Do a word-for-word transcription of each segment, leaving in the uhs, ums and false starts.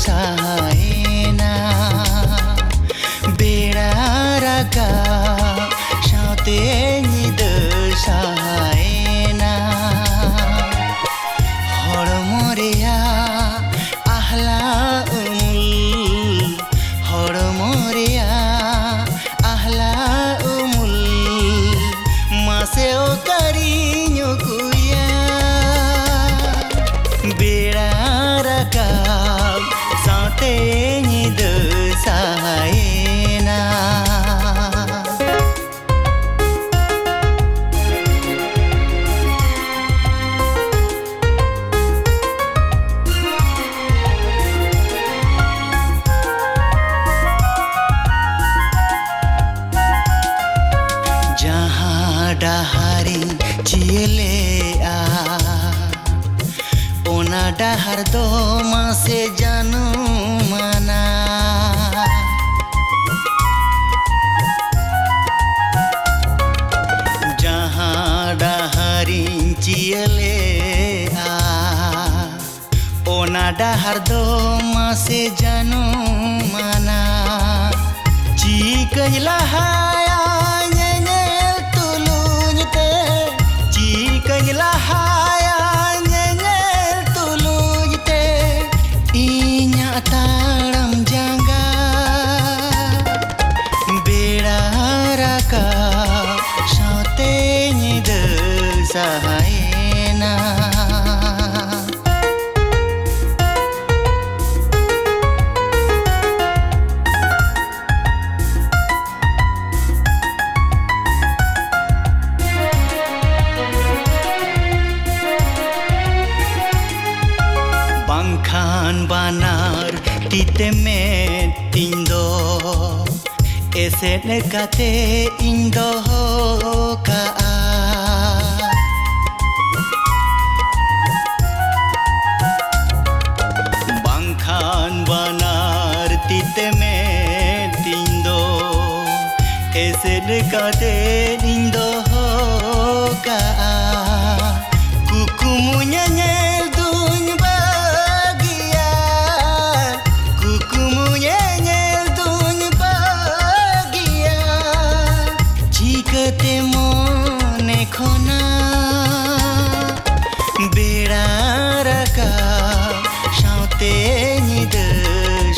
ᱥᱟᱦᱟᱭᱮᱱᱟ᱾ ᱵᱮᱲᱟ ᱨᱟᱠᱟᱵ ᱥᱟᱶᱛᱮ ᱧᱤᱫᱟᱹ ᱥᱟᱦᱟᱭᱮᱱᱟ᱾ ᱦᱚᱲᱢᱚ ᱨᱮᱭᱟᱜ ᱟᱦᱞᱟ ᱩᱢᱩᱞ, ᱦᱚᱲᱢᱚ ᱨᱮᱭᱟᱜ ᱟᱦᱞᱟ ᱩᱢᱩᱞ, ᱢᱟᱥᱮ ᱚᱠᱟᱨᱤᱧ ᱩᱠᱩᱭᱟ? ᱵᱮᱲᱟ ᱨᱟᱠᱟᱵ ᱥᱟᱶᱛᱮ ᱧᱤᱫᱟᱹ ᱥᱟᱦᱟᱭᱮᱱᱟ᱾ ᱡᱟᱦᱟᱸ ᱰᱟᱦᱟᱨᱤᱧ ᱪᱤᱭᱟᱹᱞᱮᱜᱼᱟ, ᱚᱱᱟ ᱰᱟᱦᱟᱨ ᱫᱚ ᱢᱟᱥᱮ ᱡᱟᱹᱱᱩᱢᱟᱱᱟ᱾ ᱡᱟᱦᱟᱸ ᱰᱟᱦᱟᱨᱤᱧ ᱪᱤᱭᱟᱹᱞᱮᱜᱼᱟ, ᱚᱱᱟ ᱰᱟᱦᱟᱨ ᱫᱚ ᱢᱟᱥᱮ ᱡᱟᱹᱱᱩᱢᱟᱱᱟ᱾ ᱪᱤᱠᱟᱹᱧ ᱞᱟᱦᱟᱭᱟ ᱧᱮᱧᱮᱞ ᱛᱩᱞᱩᱧ ᱛᱮ, ᱪᱤᱠᱟᱹᱧ ᱞᱟᱦᱟᱭᱟ ᱧᱮᱧᱮᱞ ᱛᱩᱞᱩᱧ ᱛᱮ, ᱤᱧᱟᱜ ᱛᱟᱲᱟᱢ ᱡᱟᱸᱜᱟ ᱵᱮᱲᱟ ᱨᱟᱠᱟᱵ ᱥᱟᱶᱛᱮ ᱧᱤᱫᱟᱹ ᱥᱟᱦᱟᱭᱮᱱᱟ᱾ ᱵᱟᱝᱠᱷᱟᱱ ᱵᱟᱱᱟᱨ ᱛᱤ ᱛᱮ ᱢᱮᱫ ᱛᱤᱧ ᱫᱚ ᱮᱥᱮᱫ ᱠᱟᱛᱮ ᱤᱧ ᱫᱚᱦᱚ ᱠᱟᱜᱼᱟ᱾ ᱵᱟᱝᱠᱷᱟᱱ ᱵᱟᱱᱟᱨ ᱛᱤ ᱛᱮ ᱢᱮᱫ ᱛᱤᱧ ᱫᱚ ᱮᱥᱮᱫ ᱠᱟᱛᱮ ᱤᱧ ᱫᱚᱦᱚ ᱠᱟᱜᱼᱟ᱾ ᱠᱩᱠᱢᱩ ᱧᱮᱧᱮᱞ ᱫᱩᱧ ᱵᱟᱹᱜᱤᱭᱟ,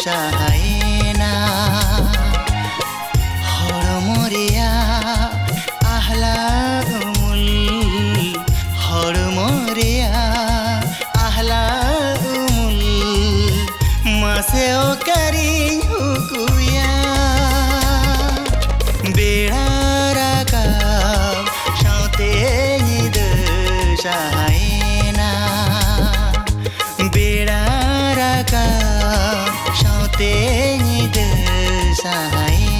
ᱥᱟᱦᱟᱭᱮᱱᱟ᱾ ᱦᱚᱲᱢᱚ ᱨᱮᱭᱟᱜ ᱟᱦᱞᱟ ᱩᱢᱩᱞ, ᱦᱚᱲᱢᱚ ᱨᱮᱭᱟᱜ ᱟᱦᱞᱟ ᱩᱢᱩᱞ, ᱢᱟᱥᱮ ᱚᱠᱟᱨᱤᱧ ᱩᱠᱩᱭᱟ? ᱵᱮᱲᱟ ᱨᱟᱠᱟᱵ ᱥᱟᱶᱛᱮ ᱧᱤᱫᱟᱹ ᱥᱟᱦᱟᱭᱮᱱᱟ᱾ ᱵᱮᱲᱟ ᱨᱟᱠᱟᱵ ᱥᱟᱶᱛᱮ ᱧᱤᱫᱟᱹ ᱥᱟᱦᱟᱭᱮᱱᱟ᱾